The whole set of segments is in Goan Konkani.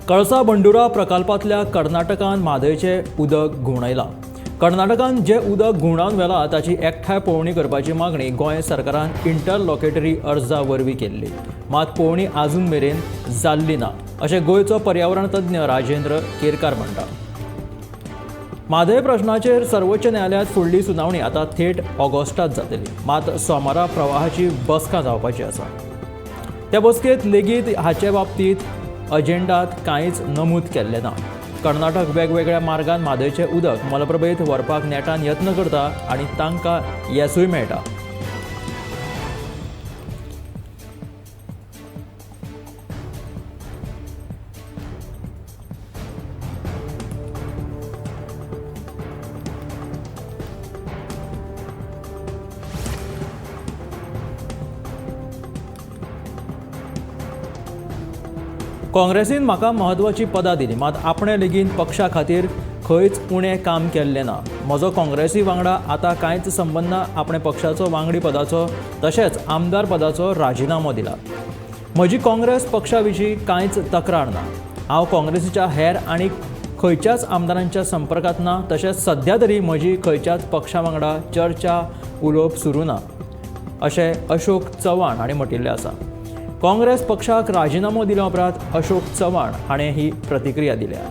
कळसा बंडुरा प्रकल्पांतल्या कर्नाटकान म्हादयचें उदक घुंवडायलां. कर्नाटकान जें उदक घुंवडावन व्हेलां ताची एकठांय पळोवणी करपाची मागणी गोंय सरकारान इंटरलॉकेटरी अर्जा वरवीं केल्ली, मात पळोवणी आजून मेरेन जाल्ली ना अशें गोंयचो पर्यावरण तज्ञ राजेंद्र केरकार म्हणटा. म्हादय प्रश्नाचेर सर्वोच्च न्यायालयांत फुडली सुनावणी आतां थेट ऑगस्टांत जातली, मात सोमारा प्रवाहाची बसका जावपाची आसा. त्या बसकेंत लेगीत हाचे बाबतींत अजेंडात कांयच नमूद केल्लें ना. कर्नाटक वेगवेगळ्या मार्गान म्हादयचें उदक मलप्रभेंत व्हरपाक नेटान यत्न करता आनी तांकां येसूय मेळटा. काँग्रेसीन म्हाका म्हत्वाची पदां दिली, मात आपणे लेगीत पक्षा खातीर खंयच उणें काम केल्लें ना. म्हजो काँग्रेसी वांगडा आतां कांयच संबंद ना. आपणे पक्षाचो वांगडी पदाचो तशेंच आमदार पदाचो राजिनामो दिला. म्हजी काँग्रेस पक्षा विशीं कांयच तक्रार ना. हांव काँग्रेसीच्या हेर आनी खंयच्याच आमदारांच्या संपर्कांत ना. तशेंच सध्या तरी म्हजी खंयच्याच पक्षा वांगडा चर्चा उलोवप सुरू ना अशें अशोक चव्हाण हांणी म्हटिल्लें आसा. काँग्रेस पक्षाक राजिनामो दिल्या उपरांत अशोक चव्हाण हाणें ही प्रतिक्रिया दिल्या.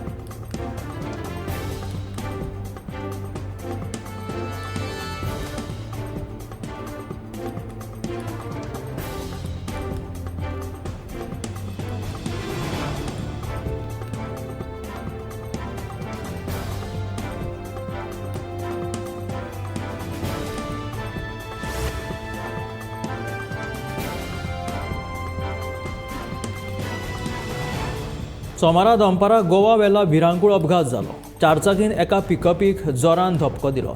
सोमारा दनपारा गोवा वेला भिरांकूळ अपघात जालो. चारचाकीन एका पिकअपीक जोरान धपको दिलो.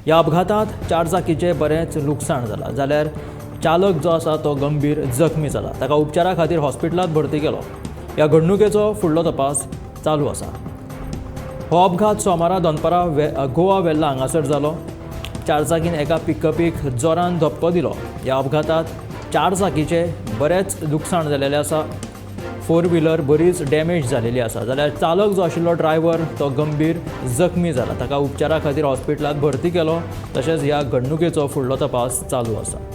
ह्या अपघातांत चारचाकीचें बरेंच लुकसाण जालां, जाल्यार चालक जो आसा तो गंभीर जखमी जाला. ताका उपचारा खातीर हॉस्पिटलांत भरती केलो. ह्या घडणुकेचो फुडलो तपास चालू आसा. हो अपघात सोमारा दनपारा गोवा वेल्ला हांगासर जालो. चारचाकीन एका पिकअपीक जोरान धपको दिलो. ह्या अपघातांत चारचाकीचें बरेंच लुकसाण जालेलें आसा. फोर व्हिलर बरीच डॅमेज जालेली आसा, जाल्यार चालक जो आशिल्लो ड्रायव्हर तो गंभीर जखमी जाला. ताका उपचारा खातीर हॉस्पिटलांत भरती केलो. तशेंच ह्या घडणुकेचो फुडलो तपास चालू आसा.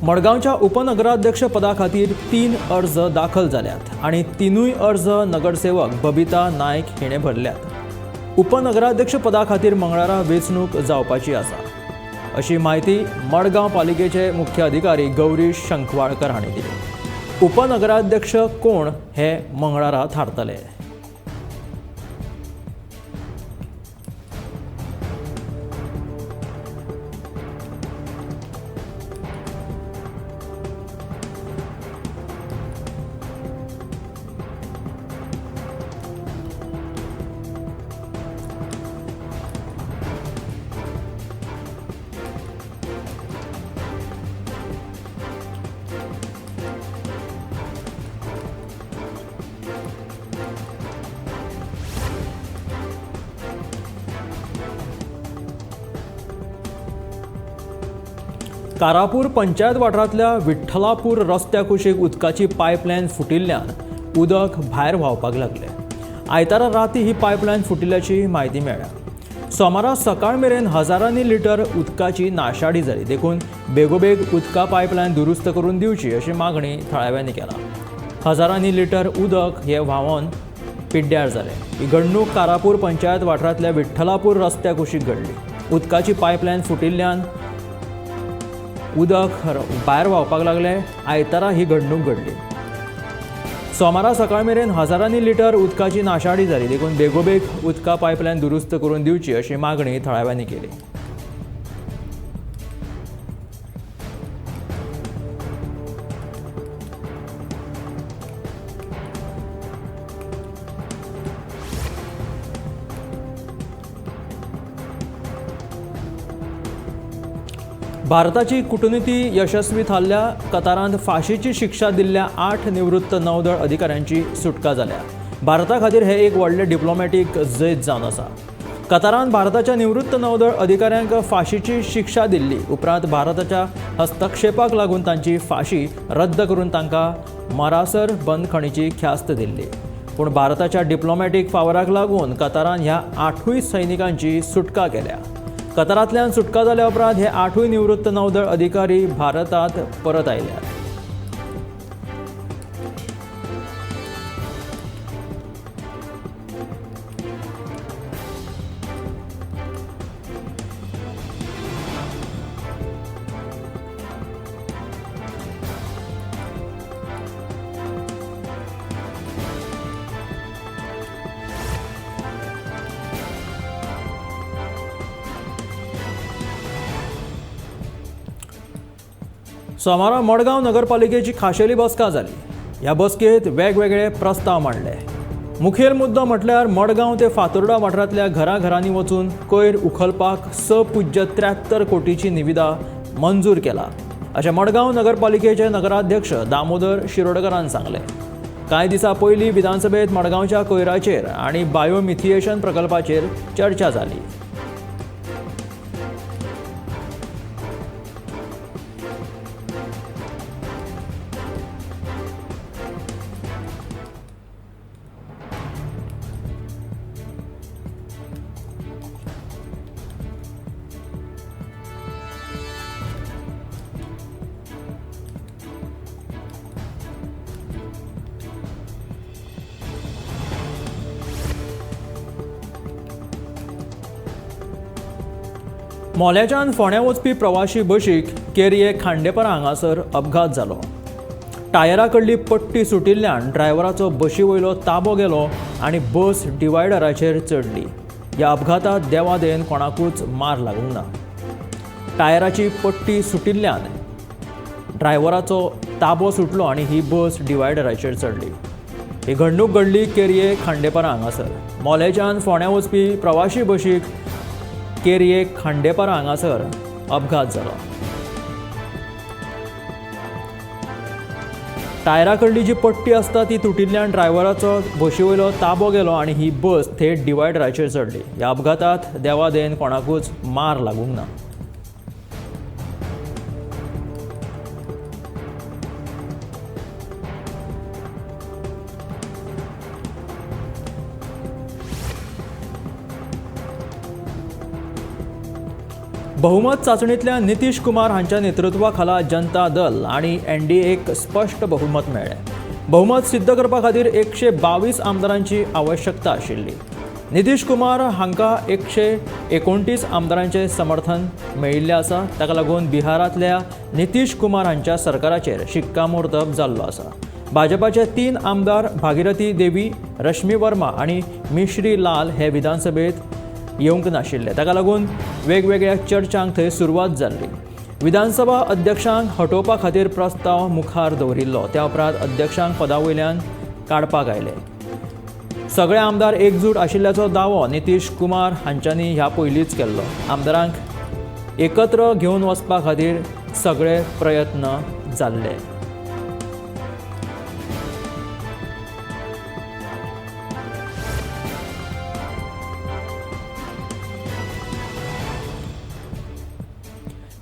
मडगांवच्या उपनगराध्यक्ष पदा खातीर 3 अर्ज दाखल जाल्यात आनी 3 अर्ज नगरसेवक बबिता नायक हिणें भरल्यात. उपनगराध्यक्ष पदा खातीर मंगळारा वेंचणूक जावपाची आसा अशी म्हायती मडगांव पालिकेचे मुख्य अधिकारी गौरीश शंखवाळकर हांणी दिली. उपनगराध्यक्ष कोण हे मंगळारा थारतले. कारापूर पंचायत वाठारांतल्या विठ्ठलापूर रस्त्या कुशीक उदकाची पायपलायन फुटिल्ल्यान उदक भायर व्हांवपाक लागलें. आयतारा राती ही पायपलायन फुटिल्ल्याची म्हायती मेळ्ळ्या. सोमारा सकाळ मेरेन हजारांनी लिटर उदकाची नाशाडी जाली, देखून बेगोबेग उदका पायपलायन दुरुस्त करून दिवची अशी मागणी थळाव्यांनी केला. हजारांनी लिटर उदक हे व्हांवन पिड्ड्यार जालें. ही घडणूक कारापूर पंचायत वाठारांतल्या विठ्ठलापूर रस्त्या कुशीक घडली. उदकाची पायपलायन फुटिल्ल्यान उदक भायर व्हांवपाक लागलें. आयतारा ही घडणूक घडली. सोमारा सकाळ मेरेन हजारांनी लिटर उदकाची नाशाडी जाली, देखून बेगोबेग उदका पायपलायन दुरुस्त करून दिवची अशी मागणी थळाव्यांनी केली. भारताची कूटनीती यशस्वी थारल्या. कतारांत फाशीची शिक्षा दिल्ल्या 8 निवृत्त नौदळ अधिकाऱ्यांची सुटका जाल्या. भारता खातीर हे एक व्हडलें डिप्लोमॅटीक जैत जावन आसा. कतारान भारताच्या निवृत्त नौदळ अधिकाऱ्यांक फाशीची शिक्षा दिल्ली. उपरांत भारताच्या हस्तक्षेपाक लागून तांची फाशी रद्द करून तांकां मरासर बंदखणीची ख्यास्त दिल्ली. पूण भारताच्या डिप्लोमॅटीक फावराक लागून कतारान ह्या 8 सैनिकांची सुटका केल्या. कतारांतल्यान सुटका जाल्या उपरांत हे 8 निवृत्त नौदळ अधिकारी भारतांत परत आयल्यात. सोमारा मडगांव नगरपालिकेची खाशेली बसका जाली. ह्या बसकेत वेगवेगळे प्रस्ताव मांडले. मुखेल मुद्दो म्हटल्यार मडगांव ते फातोर्डा वाठारांतल्या घराघरांनी वचून कोयर उखलपाक 6.73 कोटीची निविदा मंजूर केला अशें मडगांव नगरपालिकेचे नगराध्यक्ष दामोदर शिरोडकरान सांगलें. कांय दिसां पयलीं विधानसभेत मडगांवच्या कोयराचेर आनी बायोमिथिएशन प्रकल्पाचेर चर्चा जाली. मोल्याच्यान फोंड्या वचपी प्रवाशी बशीक केरये खांडेपारा हांगासर अपघात जालो. टायरा कडली पट्टी सुटिल्ल्यान ड्रायव्हराचो बशी वयलो ताबो गेलो आनी बस डिवायडराचेर चडली. ह्या अपघातांत देवादेन कोणाकूच मार लागूंक ना. टायराची पट्टी सुटिल्ल्यान ड्रायव्हराचो ताबो सुटलो आनी ही बस डिवायडराचेर चडली. ही घडणूक घडली केरये खांडेपारा हांगासर. मोल्याच्यान फोंड्या वचपी प्रवाशी बशीक केरये खांडेपारा हांगासर अपघात जालो. टायरा कडली जी पट्टी आसता ती तुटिल्ल्यान ड्रायव्हराचो बशी वयलो ताबो गेलो आनी ही बस थेट डिवायडराचेर चडली. ह्या अपघातांत देवादेन कोणाकूच मार लागूंक ना. बहुमत चाचणीतल्या नितीश कुमार हांच्या नेतृत्वाखाला जनता दल आणि एनडीएक स्पष्ट बहुमत मेळ्ळें. बहुमत सिद्ध करपा खातीर 122 आमदारांची आवश्यकता आशिल्ली. नितीश कुमार हांकां 129 आमदारांचें समर्थन मेळिल्लें आसा. ताका लागून बिहारांतल्या नितीश कुमार हांच्या सरकाराचेर शिक्कामोर्तब जाल्लो आसा. भाजपाचे 3 आमदार भागीरथी देवी, रश्मी वर्मा आनी मिश्री लाल हे विधानसभेत येवंक नाशिल्ले. ताका लागून वेगवेगळ्या चर्चांक थंय सुरवात जाल्ली. विधानसभा अध्यक्षांक हटोवपा खातीर प्रस्ताव मुखार दवरिल्लो. त्या उपरांत अध्यक्षांक पदा वयल्यान काडपाक आयले. सगळे आमदार एकजूट आशिल्ल्याचो दावो नितीश कुमार हांच्यांनी ह्या पयलींच केल्लो. आमदारांक एकत्र घेवन वचपा खातीर सगळे प्रयत्न जाल्ले.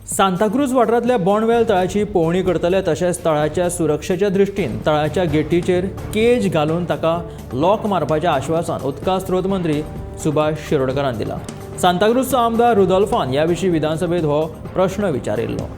सांताक्रूज वाठारांतल्या बोंडवेल तळाची पळोवणी करतले तशेंच तळाच्या सुरक्षेच्या दृश्टीन तळाच्या गेटीचेर केज घालून ताका लॉक मारपाचें आश्वासन उदका स्रोत मंत्री सुभाष शिरोडकरान दिलां. सांताक्रूजचो आमदार रुदोल्फान ह्या विशीं विधानसभेत हो प्रश्न विचारिल्लो.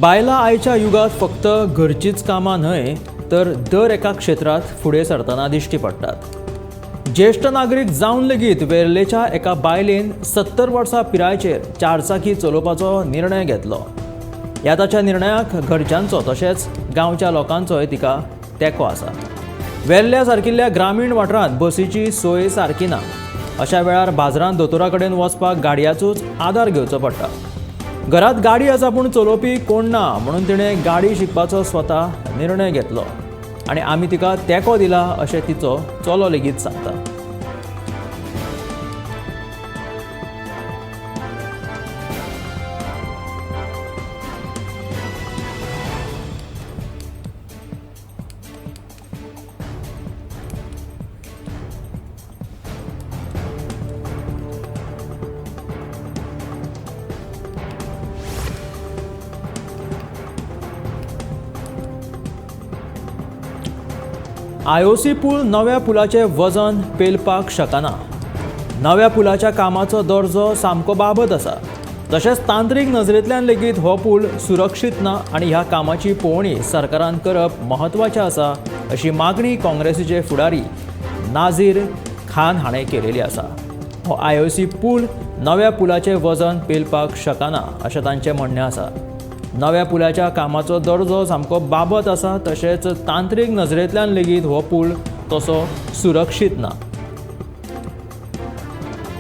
बायलां आयच्या युगांत फक्त घरचींच कामां न्हय तर दर एका क्षेत्रांत फुडें सरतना दिश्टी पडटात. ज्येश्ठ नागरीक जावन लेगीत वेर्लेच्या एका बायलेन 70 वर्सां पिरायेचेर चारचाकी चलोवपाचो निर्णय घेतलो. ह्या ताच्या निर्णयाक घरच्यांचो तशेंच गांवच्या लोकांचोय तिका तेंको आसा. वेर्ल्या सारकिल्ल्या ग्रामीण वाठारांत बसीची सोय सारकी ना. अशा वेळार बाजारांत दोतोरा कडेन वचपाक गाडयाचोच आदार घेवचो पडटा. घरात गाडी आसा पूण चलोवपी कोण ना म्हणून तिणें गाडी शिकपाचो स्वता निर्णय घेतलो आनी आमी तिका तेंको दिला अशें तिचो चलो लेगीत सांगता. आयओसी पूल नव्या पुलाचें वजन पेलपाक शकना. नव्या पुलाच्या कामाचो दर्जो सामको बाबत आसा. तशेंच तांत्रीक नजरेंतल्यान लेगीत हो पूल सुरक्षीत ना आनी ह्या कामाची पळोवणी सरकारान करप म्हत्वाचें आसा अशी मागणी काँग्रेसीचे फुडारी नाझीर खान हाणें केलेली आसा. हो आयओसी पूल नव्या पुलाचें वजन पेलपाक शकना अशें तांचें म्हणणें आसा. नव्या पुलाच्या कामाचो दर्जो सामको बाबत आसा तशेंच तांत्रीक नजरेंतल्यान लेगीत हो पूल तसो सुरक्षीत ना.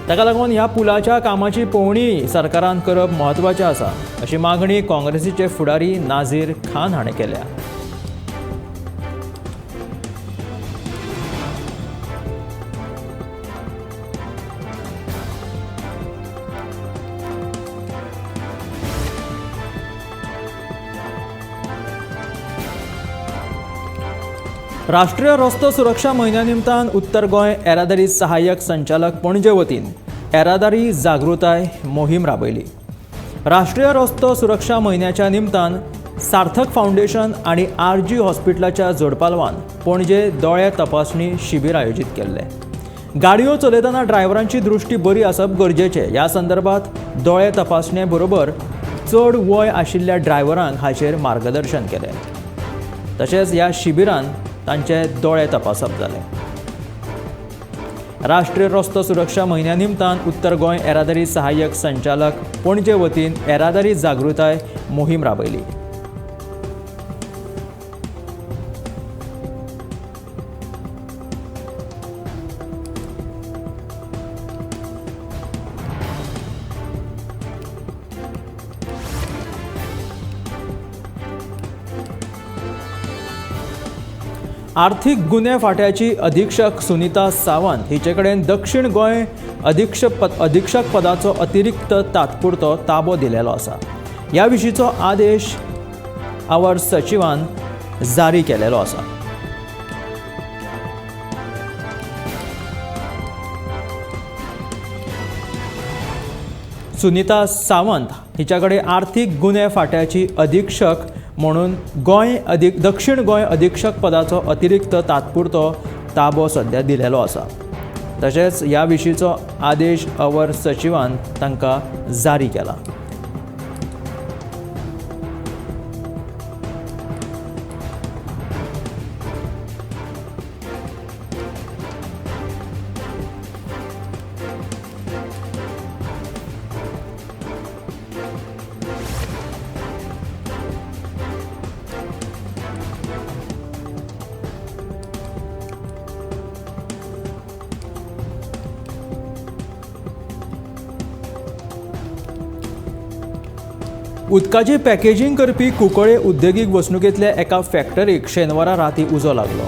ताका लागून ह्या पुलाच्या कामाची पळोवणी सरकारान करप म्हत्वाचें आसा अशी मागणी काँग्रेसीचे फुडारी नाझीर खान हाणें केल्या. राष्ट्रीय रस्तो सुरक्षा म्हयन्या निमतान उत्तर गोंय येरादारी सहाय्यक संचालक पणजे वतीन येरादारी जागृताय मोहीम राबयली. राष्ट्रीय रस्तो सुरक्षा म्हयन्याच्या निमतान सार्थक फावंडेशन आनी आरजी हॉस्पिटलाच्या जोडपालवान पणजे दोळे तपासणी शिबीर आयोजीत केल्लें. गाडयो चलयतना ड्रायव्हरांची दृश्टी बरी आसप गरजेचें. ह्या संदर्भात दोळे तपासणे बरोबर चड वय आशिल्ल्या ड्रायव्हरांक हाचेर मार्गदर्शन केलें. तशेंच ह्या शिबिरान तांचे दोळे तपासप जाले. राष्ट्रीय रस्तो सुरक्षा म्हयन्या निमतान उत्तर गोंय येरादारी सहाय्यक संचालक पणजे वतीन येरादारी जागृताय मोहीम राबयली. आर्थिक गुन्हे फाट्याची अधीक्षक सुनीता सावंत हिचे कडेन दक्षिण गोंय अधीक्षक पदाचो अतिरिक्त तात्पुरतो ताबो दिलेलो आसा. ह्या विशींचो आदेश our सचिवान जारी केलेलो आसा. सुनीता सावंत हिच्या कडेन आर्थिक गुन्हे फाट्याची अधीक्षक म्हणून गोंय दक्षिण गोंय अधीक्षक पदाचो अतिरिक्त तात्पुरतो ताबो सध्या दिलेलो आसा. तशेंच ह्या विशींचो आदेश our सचिवान तांकां जारी केला. उदकाची पॅकेजींग करपी कुंकळे उद्देगीक वसणुकेंतल्या एका फॅक्टरीक शेनवारा राती उजो लागलो.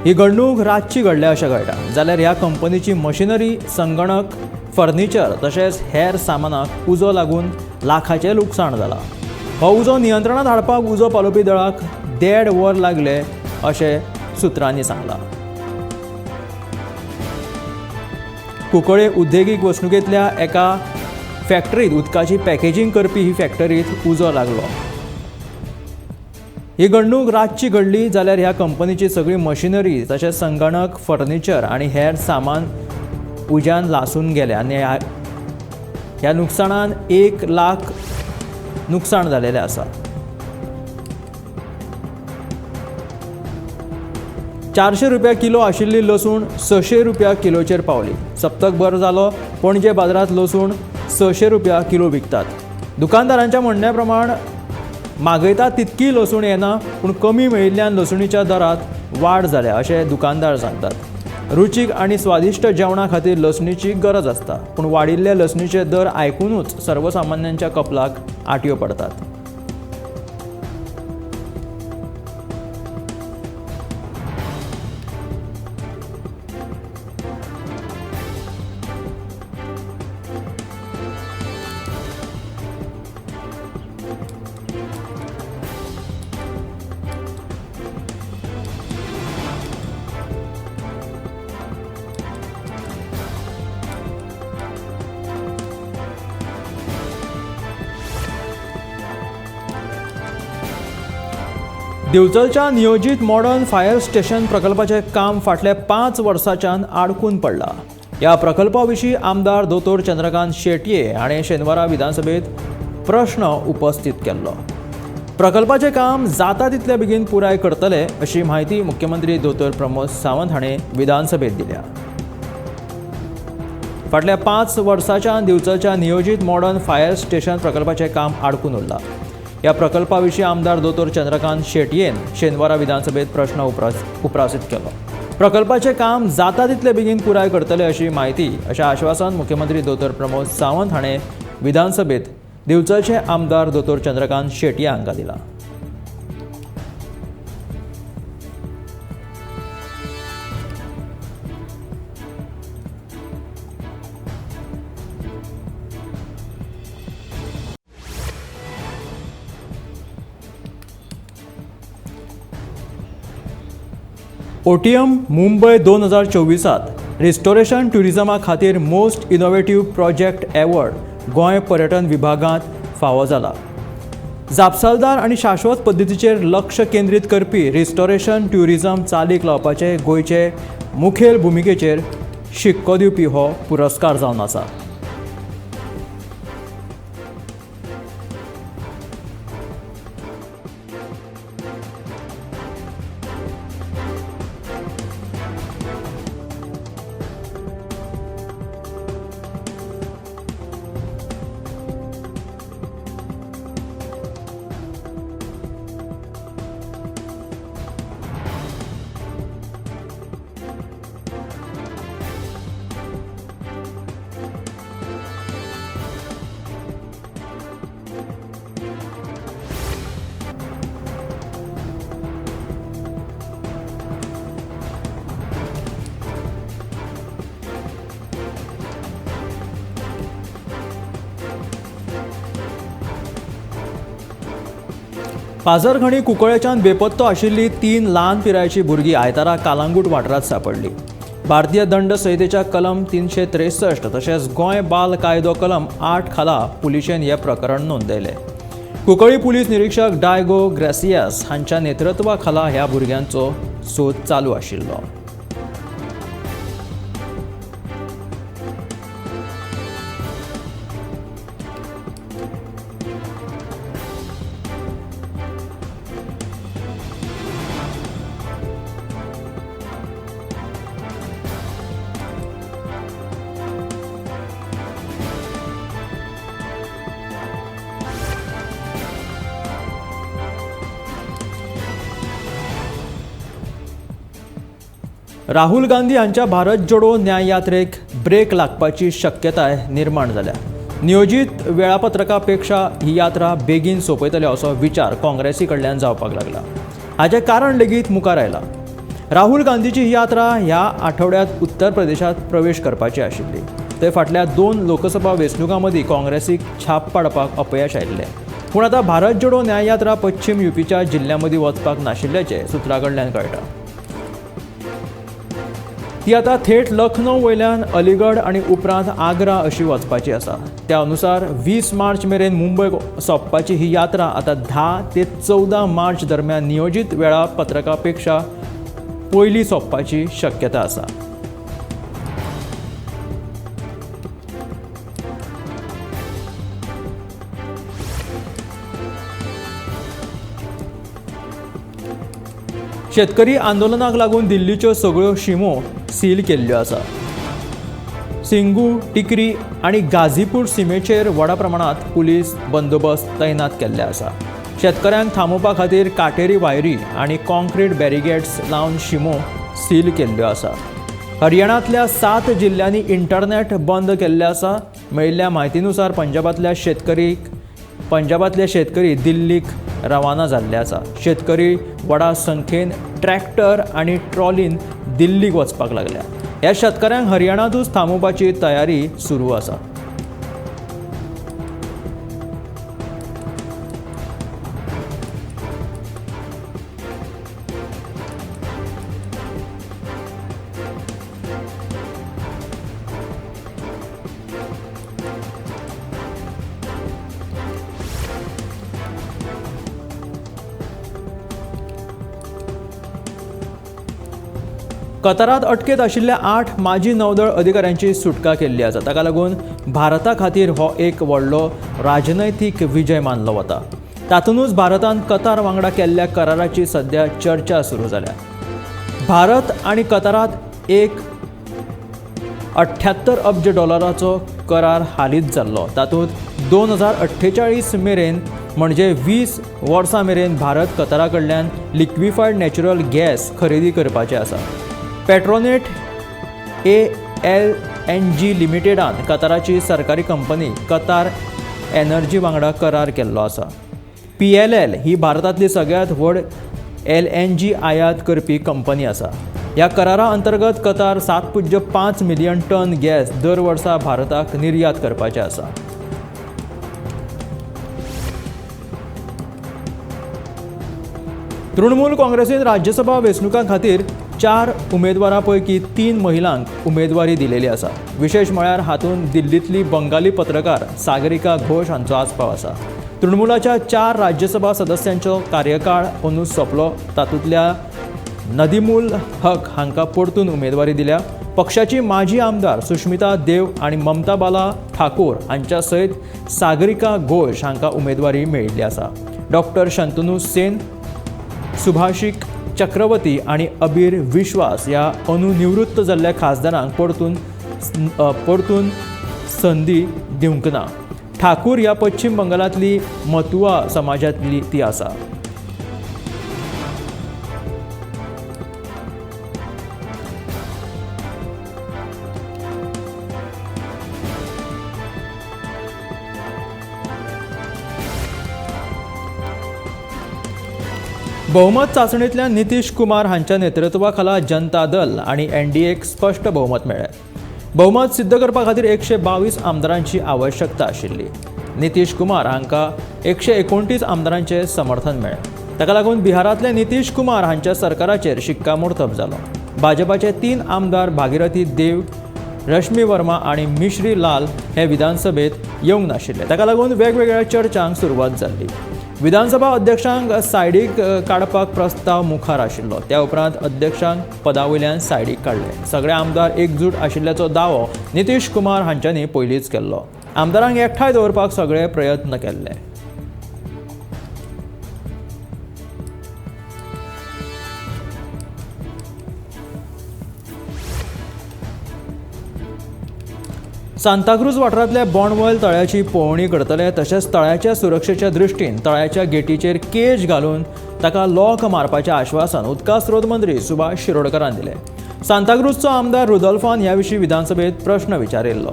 ही घडणूक रातची घडल्या अशें कळटा. जाल्यार ह्या कंपनीची मशिनरी, संगणक, फर्निचर तशेंच हेर सामानाक उजो लागून लाखाचें लुकसाण जालां. हो उजो नियंत्रणांत हाडपाक उजो पालोवपी दळाक 1.5 वर लागले अशें सुत्रांनी सांगलां. कुंकळे उद्देगीक वसणुकेंतल्या एका फॅक्टरीत उदकाची पॅकेजींग करपी ही फॅक्टरीत उजो लागलो. ही घडणूक रातची घडली. जाल्यार ह्या कंपनीची सगळी मशिनरी तशेंच संगणक, फर्निचर आनी हेर सामान उज्यान लासून गेलें आनी ह्या नुकसाणान 1 लाख नुकसाण जालेलें आसा. 400 रुपया किलो आशिल्ली लसूण 600 रुपया किलोचेर पावली. सप्तकभर जालो पणजे बाजारांत लसूण 600 रुपया किलो विकतात. दुकानदारांच्या म्हणण्या प्रमाण मागयता तितकी लसूण येना, पूण कमी मेळिल्ल्यान लसुणीच्या दरांत वाड जाल्या अशें दुकानदार सांगतात. रुचीक आनी स्वादिश्ट जेवणा खातीर लसणीची गरज आसता, पूण वाडिल्ले लसणीचे दर आयकुनूच सर्वसामान्यांच्या कपलाक आटयो पडतात. दिवचलच्या नियोजीत मॉडर्न फायर स्टेशन प्रकल्पाचें काम फाटल्या 5 वर्सांच्यान आडकून पडलां. ह्या प्रकल्पा विशीं आमदार दोतोर चंद्रकांत शेटये हाणें शेनवारा विधानसभेत प्रश्न उपस्थित केल्लो. प्रकल्पाचें काम जाता तितले बेगीन पुराय करतले अशी म्हायती मुख्यमंत्री दोतोर प्रमोद सावंत हाणें विधानसभेत दिल्या. फाटल्या 5 वर्सांच्यान दिवचलच्या नियोजीत मॉडर्न फायर स्टेशन प्रकल्पाचें काम आडकून उरलां. ह्या प्रकल्पा विशीं आमदार दोतोर चंद्रकांत शेटयेन शेनवारा विधानसभेत प्रश्न उप्रासीत केलो. प्रकल्पाचें काम जाता तितले बेगीन पुराय करतले अशी म्हायती अशें आश्वासन मुख्यमंत्री दोतोर प्रमोद सावंत हाणें विधानसभेत दिवचलचे आमदार दोतोर चंद्रकांत शेटये हांकां दिलां. ओटीएम मुंबय 2024 रिस्टोरेशन ट्युरिजमा खातीर most innovative project award Goa पर्यटन विभागांत फावो जाला. जापसालदार आनी शाश्वत पद्दतीचेर लक्ष केंद्रीत करपी रिस्टोरेशन ट्युरिजम चालीक लावपाचे गोंयचे मुखेल भुमिकेचेर शिक्को दिवपी हो पुरस्कार जावन आसा. पाजरखणी कुंकळ्याच्यान बेपत्तो आशिल्ली 3 ल्हान पिरायेची भुरगीं आयतारा कालांगूट वाठारांत सांपडली. भारतीय दंड संहितेच्या कलम 363 तशेंच गोंय बाल कायदो कलम 8 खाला पुलिशेन हें प्रकरण नोंदयलें. कुंकळी पुलीस निरीक्षक डायगो ग्रेसियास हांच्या नेतृत्वा खाला ह्या भुरग्यांचो सोद चालू आशिल्लो. राहुल गांधी हांच्या भारत जोडो न्याय यात्रेक ब्रेक लागपाची शक्यताय निर्माण जाल्या. नियोजीत वेळापत्रका पेक्षा ही यात्रा बेगीन सोंपयतले असो विचार काँग्रेसी कडल्यान जावपाक लागला. हाचें कारण लेगीत मुखार आयलां. राहुल गांधीची ही यात्रा ह्या आठवड्यांत उत्तर प्रदेशांत प्रवेश करपाची आशिल्ली. थंय फाटल्या 2 लोकसभा वेंचणुकां मदीं काँग्रेसीक छाप पाडपाक अपयश आयिल्लें. पूण आतां भारत जोडो न्याय यात्रा पश्चिम युपीच्या जिल्ल्या मदीं वचपाक नाशिल्ल्याचें सुत्रां कडल्यान कळटा. ती आतां थेट लखनौ वयल्यान अलीगढ आनी उपरांत आग्रा अशी वचपाची आसा. त्या अनुसार 20 मार्च मेरेन मुंबय सोंपपाची ही यात्रा आतां 10 ते 14 मार्च दरम्यान नियोजीत वेळापत्रका पेक्षा पयलीं सोंपपाची शक्यता आसा. शेतकरी आंदोलनाक लागून दिल्लीच्यो सगळ्यो शिमो सील केल्ल्यो आसा. सिंगू, टिकरी आनी गाझीपूर सिमेचेर व्हडा प्रमाणांत पुलीस बंदोबस्त तैनात केल्ले आसा. शेतकऱ्यांक थांबोवपा खातीर काटेरी वायरी आनी कॉन्क्रीट बॅरिगेट्स लावन शिमो सील केल्ल्यो आसा. हरियाणांतल्या 7 जिल्ल्यांनी इंटरनेट बंद केल्ले आसा. मेळिल्ल्या म्हायतीनुसार पंजाबांतले शेतकरी दिल्लीक रवाना जाल्ले आसा. शेतकरी व्हडा संख्येन ट्रॅक्टर आनी ट्रॉलीन दिल्लीक वचपाक लागल्या. ह्या शेतकऱ्यांक हरियाणांतूच थांबोवपाची तयारी सुरू आसा. कतारात अटकेत आशिल्ल्या 8 माजी नौदळ अधिकाऱ्यांची सुटका केल्ली आसा. ताका लागून भारता खातीर हो एक व्हडलो राजनैतीक विजय मानलो वता. तातूंतच भारतान कतार वांगडा केल्ल्या कराराची सध्या चर्चा सुरू जाल्या. भारत आनी कतारात एक 78 अब्ज डॉलराचो करार हालींच जाल्लो. तातूंत 2048 मेरेन म्हणजे 20 वर्सां मेरेन भारत कतारा कडल्यान लिक्विफायड नॅचरल गॅस खरेदी करपाचें आसा. पेट्रोनेट ALNG लिमिटेडान कताराची सरकारी कंपनी कतार एनर्जी वांगडा करार केल्लो आसा. PLL ही भारतांतली सगळ्यांत व्हड LNG आयात करपी कंपनी आसा. ह्या करारा अंतर्गत कतार 7.5 मिलियन टन गॅस दर वर्सा भारताक निर्यात करपाचें आसा. तृणमूल काँग्रेसीन राज्यसभा वेंचणुकां खातीर 4 उमेदवारां पैकी 3 महिलांक उमेदवारी दिलेली आसा. विशेश म्हळ्यार हातूंत दिल्लींतली बंगाली पत्रकार सागरिका घोष हांचो आस्पाव आसा. तृणमूलाच्या 4 राज्यसभा सदस्यांचो कार्यकाळ अंदू सोंपलो. तातूंतल्या नदीमुल हक हांकां परतून उमेदवारी दिल्या. पक्षाची माजी आमदार सुष्मिता देव आनी ममता बाला ठाकूर हांच्या सयत सागरिका घोष हांकां उमेदवारी मेळिल्ली आसा. डॉक्टर शंतनू सेन, सुभाषिक चक्रवर्ती आनी अबीर विश्वास ह्या अनुनिवृत्त जाल्ल्या खासदारांक परतून संदी दिवंक ना. ठाकूर ह्या पश्चिम बंगालांतली मतुआ समाजांतली ती आसा. बहुमत चाचणींतल्यान नितीश कुमार हांच्या नेतृत्वा खाला जनता दल आनी एनडीएक स्पश्ट बहुमत मेळ्ळें. बहुमत सिद्ध करपा खातीर 122 आमदारांची आवश्यकता आशिल्ली. नितीश कुमार हांकां 129 आमदारांचें समर्थन मेळ्ळें. ताका लागून बिहारांतल्या नितीश कुमार हांच्या सरकाराचेर शिक्कामोर्तब जालो. भाजपाचे 3 आमदार भागीरथी देव, रश्मी वर्मा आनी मिश्री लाल हे विधानसभेत येवंक नाशिल्ले. ताका लागून वेगवेगळ्या चर्चांक सुरवात जाल्ली. विधानसभा अध्यक्षांक सायडीक काडपाक प्रस्ताव मुखार आशिल्लो. त्या उपरांत अध्यक्षांक पदा वयल्यान सायडीक काडले. सगळे आमदार एकजूट आशिल्ल्याचो दावो नितीश कुमार हांच्यांनी पयलींच केल्लो. आमदारांक एकठांय दवरपाक सगळे प्रयत्न केल्ले. सांताक्रूज वाठारांतल्या बोंडवल तळ्याची पळोवणी करतले. तशेंच तळ्याच्या सुरक्षेच्या दृश्टीन तळ्याच्या गेटीचेर केज घालून ताका लॉक मारपाचें आश्वासन उदका स्रोत मंत्री सुभाष शिरोडकरान दिलें. सांताक्रूजचो आमदार रुदोल्फान ह्या विशीं विधानसभेत प्रश्न विचारिल्लो.